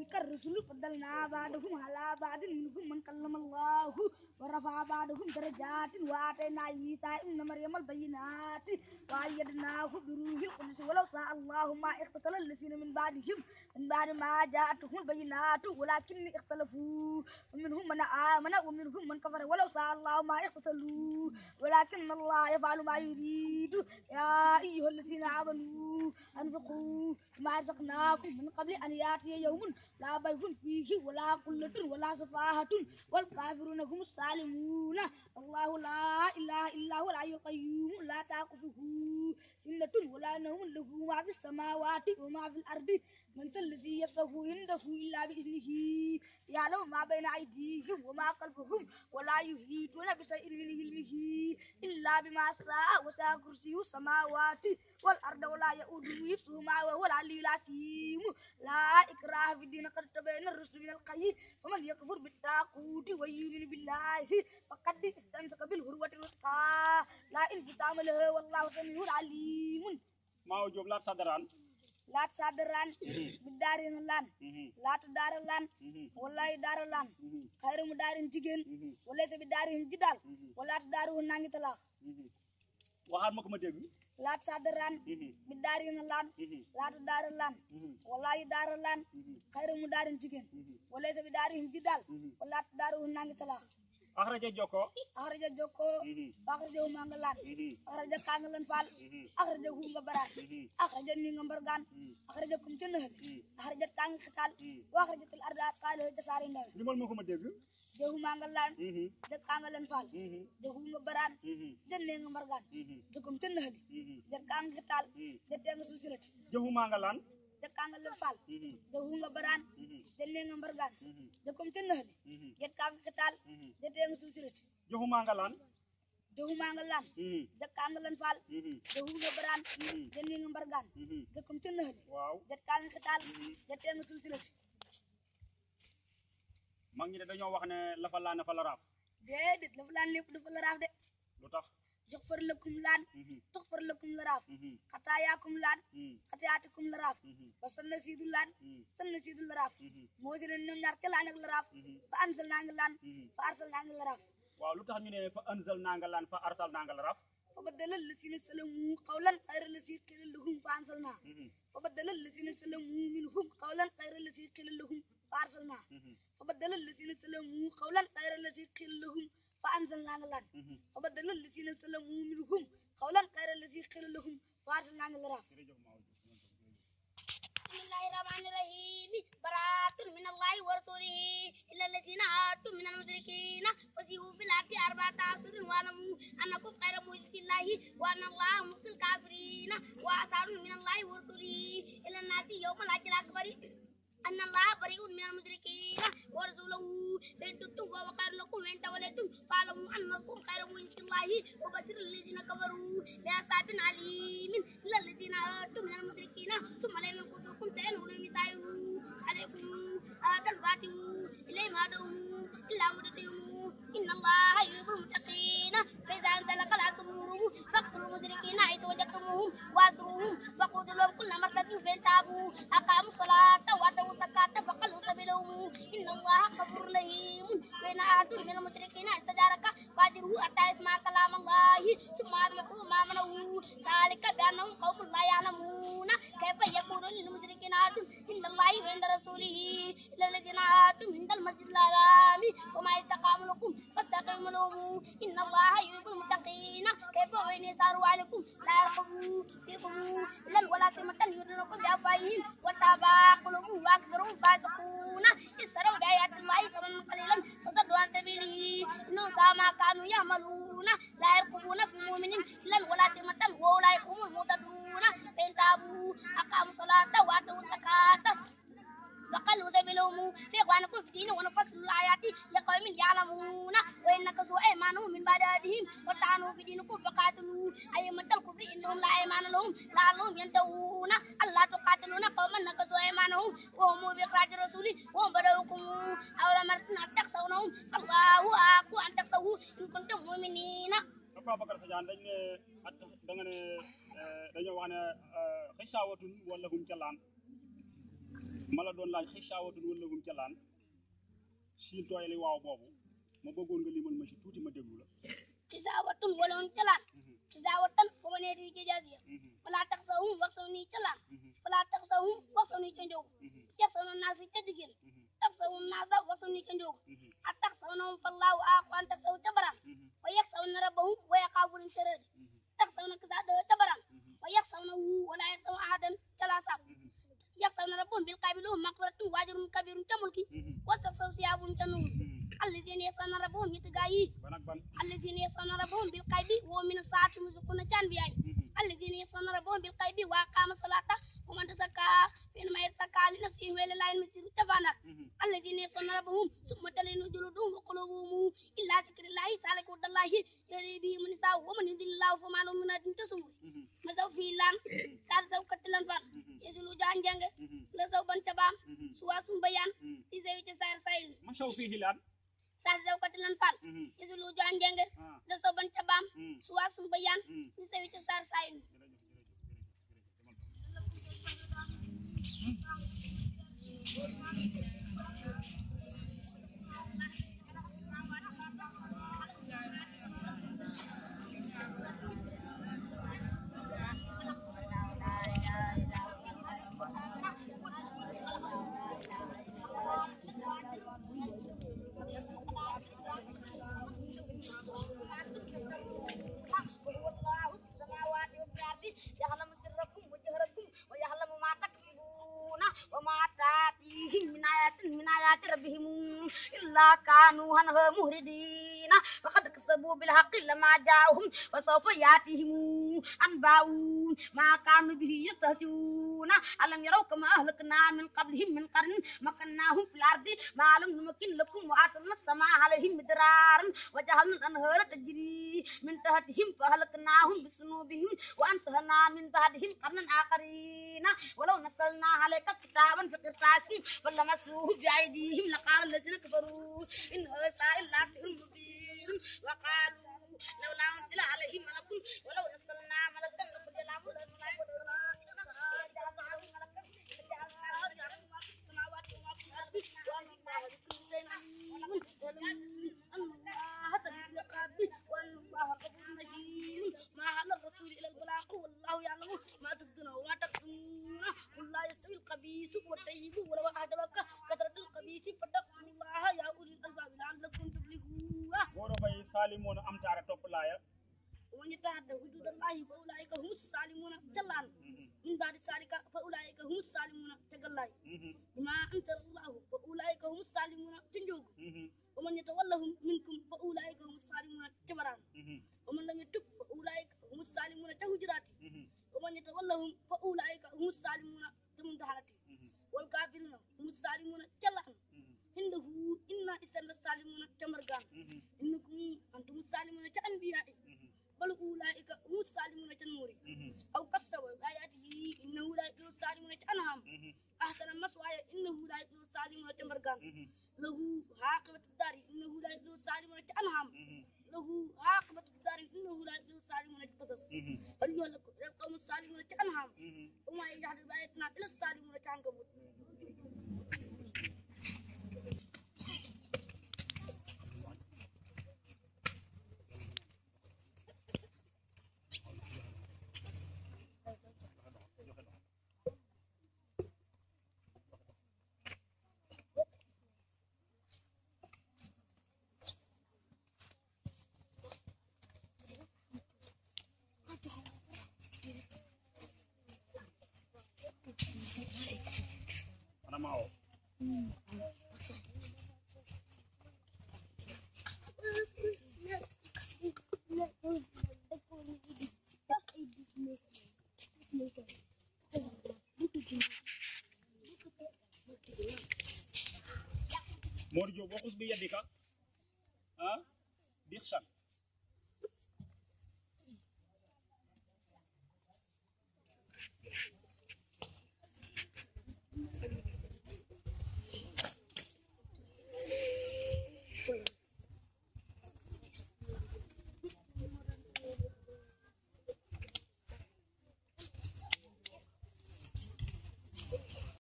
تلك الرسل فضلنا بعضهم على بعض منهم من كلم الله ورفع بعضهم درجات وآتينا عيسى ابن مريم البينات وأيدناه بروح القدس ولو شاء الله ما اقتتل الذين من بعدهم من بعد ما جاءتهم البينات ولكن اختلفوا ومنهم من آمن ومنهم من كفر ولو شاء الله ما اقتتلوا ولكن الله يفعل ما يريد يا أيها الذين آمنوا أنفقوا ما رزقناكم من قبل أن يأتي يوم لا بيع فيه ولا قلة ولا سفاهة والكافرون هم الظالمون الله لا إله إلا هو الحي القيوم لا تأخذه سنة ولا نوم له ما في السماوات وما في الأرض من ذا الذي يشفع عنده إلا بإذنه يعلم ما بين أيديهم وما خلفهم ولا يحيطون بشيء من علمه إلا بما شاء وسع كرسيه السماوات والأرض ولا يؤوده حفظهما وهو العلي العظيم لا إكراه في الدين قد تبين الرشد من الغي ومن يكفر بالطاغوت ويؤمن بالله فقد استمسك بالعروة الوثقى لا انفصام له والله سميع عليم. ما جوب لا صدران لا تصدران بدارين لان لا تدار لان والله دار لان خير مدارين جيجين وليس بدارين جدال ولا تدارو نانغي تلا waxaat ma ko ma dégg لا تصدران بدارين لان لا تدار لان والله دار لان خير مدارين جيجين وليس بدارين جدال ولا تدارو نانغي تلا أخرج جوكو أخرج مانغلان أخرج كانغلان فال أخرج هونغ بران أخرج نينغ برغان أخرج كمتنه أخرج كانغ خال وأخرجت الأرض قالوا تسارين limal ma ko ma dégg جهو مانغلان جك كانغلان فال جهونغ بران جن نينغ برغان جكم تنه جك كانغ خال جتنغ سلسلة joxu maa nga laan Kangalan fal de hunga baran de lenga mbargan de kom tan nabi get kang ketal de teng susiret joxu maa nga laan de huma ngalan de kangalan fal de hunga baran de lenga mbargan de kom tan nabi waaw get kang ketal de teng susiret mag ñi de dañoo wax ne la fa laan fa la raaf dedet la lan lepp dafa la raaf de lu tax joxfar lakum lan tuxfar lakum la raaf xataayakum lan xatayaatukum la raaf ba sanna siidu lan sanna siidu la raaf moo jëne ñoom ñaar ca laan ak la raaf fa ansal naa nga lan fa arsal naa nga la raaf waaw lu tax ñu ne fa anzal naa nga laan fa arsal naa nga la raaf fa badala lasina salamu qawlan xayra lasi qila lahum fa ansal naa fa badala lasina salamu minhum qawlan xayra lasi qila lahum fa arsal naa fa badala lasina salamu qawlan xayra lasi qila lahum فأنزلنا لان فبدل الذين سلموا منهم قولا غير الذي قيل لهم فأرسلنا لهم. بسم الله الرحمن الرحيم براءة من الله ورسوله إلى الذين عادوا من المشركين فسيحوا في الأرض 4 أشهر واعلموا أنكم غير معجز الله وأن الله مخزي الكافرين وأعذار من الله ورسوله إلى الناس يوم الحج الأكبر أن الله بريء من المشركين ورسوله فإن تبتم فهو خير لكم وإن توليتم فاعلموا أنكم غير معجز الله وبشر الذين كفروا بعذاب أليم إلا الذين عاهدتم من المشركين ثم لم ينقضوكم شيئا ولم يسايروا عليكم هذا الفاتح إليهم هدوهم إلا مدتهم إن الله يحب المتقين فإذا انزلق الأسرور فاقتلوا المشركين حيث وجدتموهم وأسروهم وقولوا لهم كل مرة فإن تابوا أقاموا الصلاة وآتوا الزكاة فخلوا سبيلهم إن الله غفور رحيم وإن أحد من المشركين استجارك فأجره حتى يسمع كلام الله ثم أبلغه مأمنه ذلك بأنهم قوم لا يعلمون كيف يكون للمشركين عهد عند الله وعند رسوله إلا الذين عاهدتم عند المسجد الحرام وما استقاموا لكم فاستقيموا لهم إن الله يحب المتقين كيف وإن يساروا عليكم لا يرقبوا فيكم إلا ولا سمة يدركم بأفواههم وتابع قلوبهم وأكثرهم فاسقون اشتروا بآيات الله ثمنا قليلا فصدوا عن سبيله إنهم ساء ما كانوا يعملون لا يرقبون في مؤمن إلا ولا سمة وأولئك هم المهتدون فإن تابوا أقاموا الصلاة وآتوا الزكاة فخلوا سبيلهم في إخوانكم في الدين ونفصل الآيات لقوم يعلمون وإن نكثوا أيمانهم من بعد عهدهم وطعنوا في دينكم فقاتلوا أئمة الكفر إنهم لا أيمان لهم لعلهم ينتهون ألا تقاتلون قوما نكثوا أيمانهم وهم بإخراج الرسول وهم بدأوكم أول مرة أن تخشونهم فالله أحق أن تخشوه إن كنتم مؤمنين. Bakar Sadiane dañ ne at da nga ne dañoo wax ne xisaawatun wala hum ca laan ma la doon laaj xisaawatul wala gum ca laan siin tooyali waaw boobu ma bëggoon nga limal ma ci tuuti ma déglu la xisaawatun wala woon ca laan xisaawatan ba ma nee di ci jaasiya falaa tax sa hum wax saw nii ca laan falaa tax sa hum wax saw nii ca njóogu jar saw na naasi ca jigéen tax saw naasa wax saw nii ca njóogu a tax saw na hum fallaahu aqwaan tax saw ca baraan wa yax saw na rabbahum wa yaqaabuun ca rëdi tax saw na kisaa doo ca baraan wa yax saw na wuu wala yax saw ahadan ca laa saab yax saw na rabbahum bil qaybi lahum maqfiratun wa ajrun kabiirun ca mulki wa tax saw siyaabun ca nuur الذين يخشون ربهم يتقاي الذين يخشون ربهم بالغيب ومن الساعة يمسكون جانبياي الذين يخشون ربهم بالغيب وأقاموا الصلاة ومن تزكى فإنما يتزكى لنفسه ولله المصير تبانا الذين يخشون ربهم ثم تلين جلودهم وقلوبهم إلا ذكر الله سالك ود الله يهدي به من يشاء ومن يضلل الله فما له من هاد تسمو مسو في لان سار سو كتلان فار يسلو جان جانغ لا سو بان تبام سوا سum bayan isay ci sar sayl ma saw fii laan sar zaw katilan fal isulu jaan jenge da so ban tabam suwa sum bayan ni sewi ci sar sayl يعلم سركم وجهركم ويعلم ما تكسبون وما تاتيهم من آيات ربهم إلا كانوا عنها مهردين فقد كسبوا بالحق لما جاءهم وسوف يأتيهم أنباء ما كانوا به يستهزئون ألم يروا كما أهلكنا من قبلهم من قرن مكناهم في الأرض ما لم نمكن لكم وأرسلنا السماء عليهم مدرارا وجعلنا الأنهار تجري من تحتهم فأهلكناهم بذنوبهم وأنشأنا من بعدهم قرنا آخرين ولو نزلنا عليك كتابا في قرطاس فلمسوه بأيديهم لقال الذين كفروا إن هذا إلا سحر مبين وقالوا لولا أنزل عليه ملك ولو نزلنا ملكا لقضي الأمر ما على الرسول إلى البلاغ والله يعلم ما تبدون وما تكتمون قل لا يستوي الخبيث والطيب ولو أعجبك كثرة الخبيث فاتقوا الله يا أولي الألباب لعلكم تفلحون. وربي سالمون أم تعرف تقلايا ومن يتعدى حدود الله فأولئك هم الظالمون جلان من بعد ذلك فأولئك هم الظالمون تجلاي بما أنزل الله فأولئك هم الظالمون تنجوك ومن يتولهم منكم فأولئك هم الظالمون تبران ومن لم يتب فأولئك هم الظالمون تهجرات ومن يتولهم فأولئك هم الظالمون تمندحرات والكافرون هم الظالمون جلان إنه إنا إسلام الظالمون تمرغان إنكم أنتم الظالمون كأنبياء بل أولئك هم الظالمون كالنور أو كسبوا آياته إنه لا يفلح الظالمون كأنعام أحسن مسواي إنه لا يفلح الظالمون كمرغان له عاقبة الدار إنه لا يفلح الظالمون كأنعام له عاقبة الدار إنه لا يفلح الظالمون كقصص فليقل لكم القوم الظالمون كأنعام وما يجعل بآياتنا إلا الظالمون كعنكبوت. أنا معه مورجو بوخس بيدك ها ديخشان